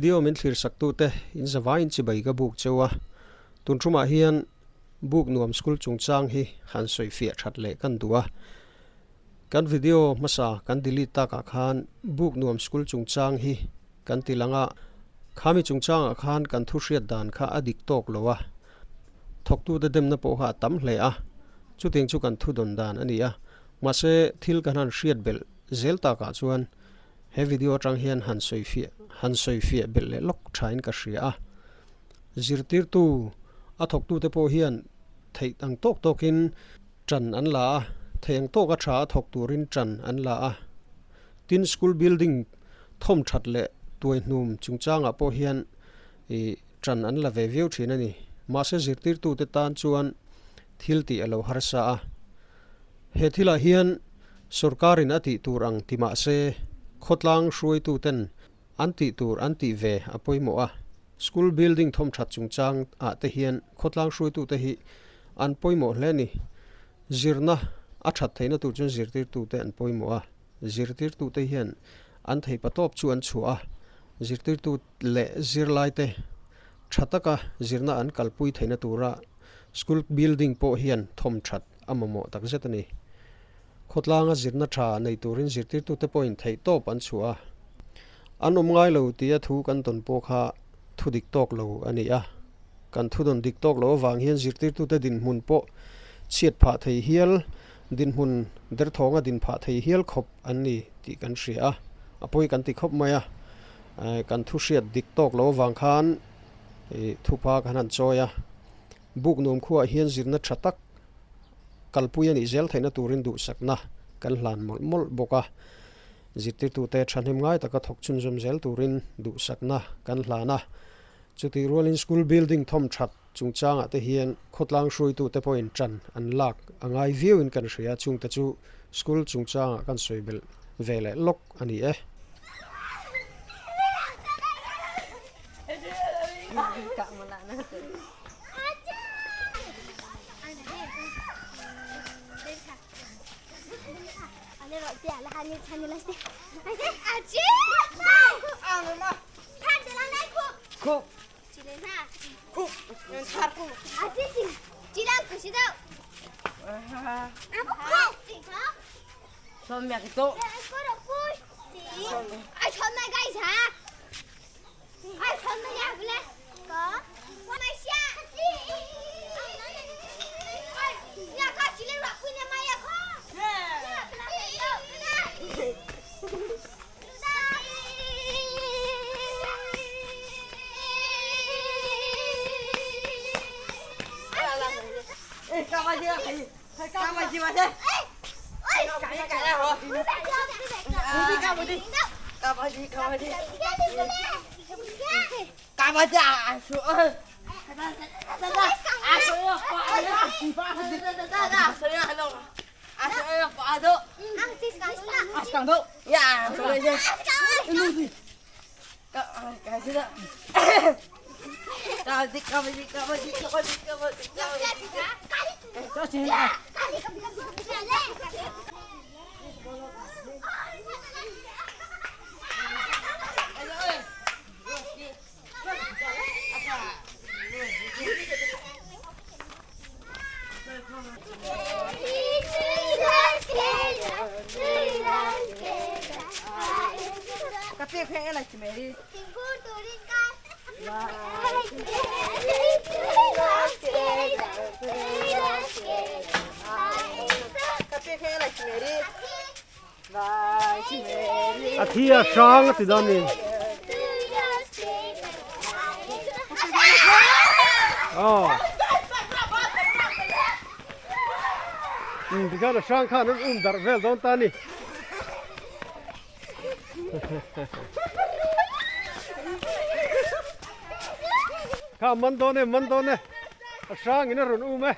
video min thlir sak tute in zavaiin chibai ka buk cheu a, tun thumah hian buk nuam school chungchang hi han sawi fiah that leh kan duh a. Kan video hmasa kan delete takah khan buk nuam school chungchang hi kan ti lang a, khami chungchangah khan kan thu hriat dan kha a dik tawk lo a, thawktute demna pawh kha a tam hle a, chutiang chu kan thu dawn dan a ni a, mahse thil kan han hriat belh zel takah chuan he video atang hian han sawi fiah han sawi fiah belh leh lawk thain ka hria a, zirtirtu a thawktute pawh hian theih ang tawk tawkin tan an la a, theih ang tawka tha a thawk turin tan an la a, tin school building thawm that leh tuaihnum chungchangah pawh hian ih tan an la ve viau thin a ni. Mahse zirtirtute tan chuan thil tih a lo harsa a. He thilah hian sorkarin a tih tur ang ti mahse khawtlang hruaituten an tih tur an tih ve a pawimawh a. School building thawmthat chungchang ah te hian khawtlang hruaitute hi an pawimawh hle a ni. Zirna a that theihna tur chuan zirtirtute an pawimawh a. Zirtirtute hian an theih patawp chu an chhuah a. Zirtirtu leh zirlaite tha taka zirna an kalpui theihna tura school building pawh hian thawm that a mamawh takzet a ni. Khawtlanga zirna tha nei turin zirtirtute pawhin theihtawp an chhuah a, an awm ngai lo tia thu kan tawn pawh kha thu dik tawk lo a ni a. Kan thu dawn dik tawk lo avang hian zirtirtute dinhmun pawh chhiat phah thei hial, dinhmun derthawnga din phah thei hial khawp an ni tih kan hria a, a pawi kan ti khawp mai a. Kan thu hriat dik tawk lo avang khan thupa kan han chawi a, buk nuam khuaah hian zirna tha tak kalpui a nih zel theihna turin duhsakna kan hlan mawlh mawlh bawk a, zirtirtute thahnem ngai taka thawk chhunzawm zel turin duhsakna kan hlan a. Chutih rualin school building thawm that chungchangah te hian khawtlang hruaitute pawhin tan an lak a ngai viauin kan hria, chungte chu school chungchangah kan sawi belh ve leh lawk a ni e. A thi a hrang a ti dawn ni. Aw. Tikhan a hrang khan an um darh vel dawn ta a ni. Kha man dawn e, man dawn e. A hrang in a rawn um e.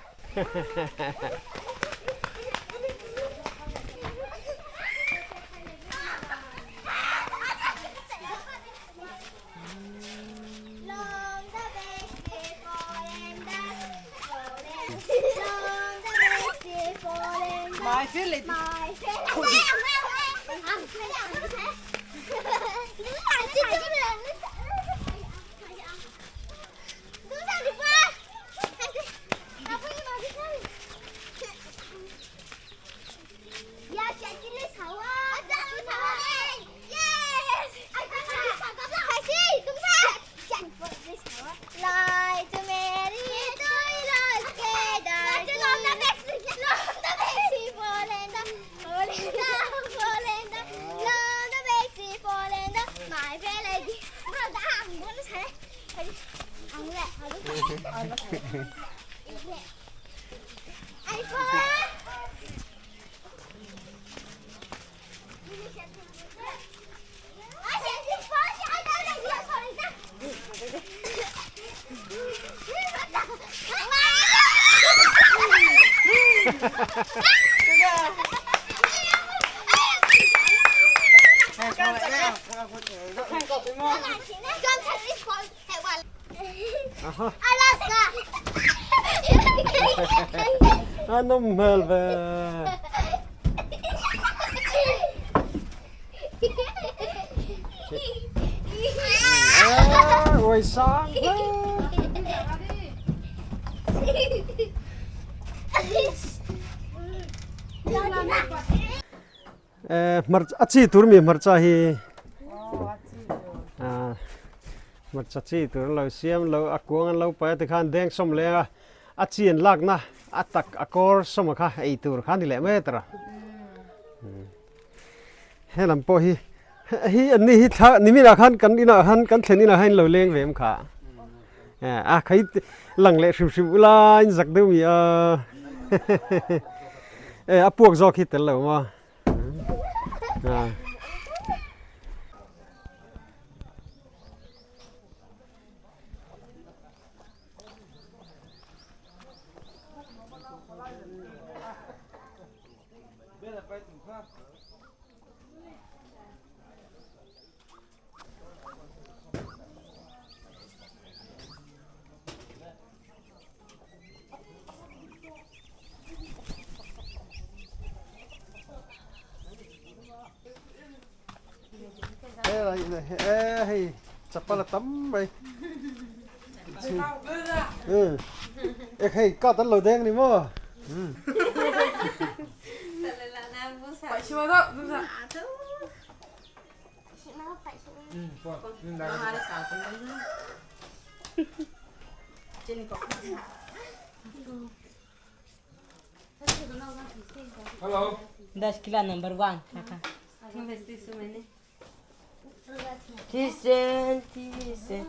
A nawm hmel ve. Uai sang hle. A chi tur mi hmarcha hi hmarcha chi tur an lo siam lo a kuang an lo pai a tikhan deng sawm leng a a chi an lakna a tak a kawr sawma kha ei tur kha a ni leh mai a tara helam pawh hi hi an ni hi thla niminah khan kan inah khan kan thlen inah khan in lo leng ve em kha a khai lang leh hrim hrim ula in zak deuh mi a e a puak zawk hi tel lo maw a. Hei chapal a tam mai hei kat an lo deng ni maw Das kila number one kaka. Thisen thisen.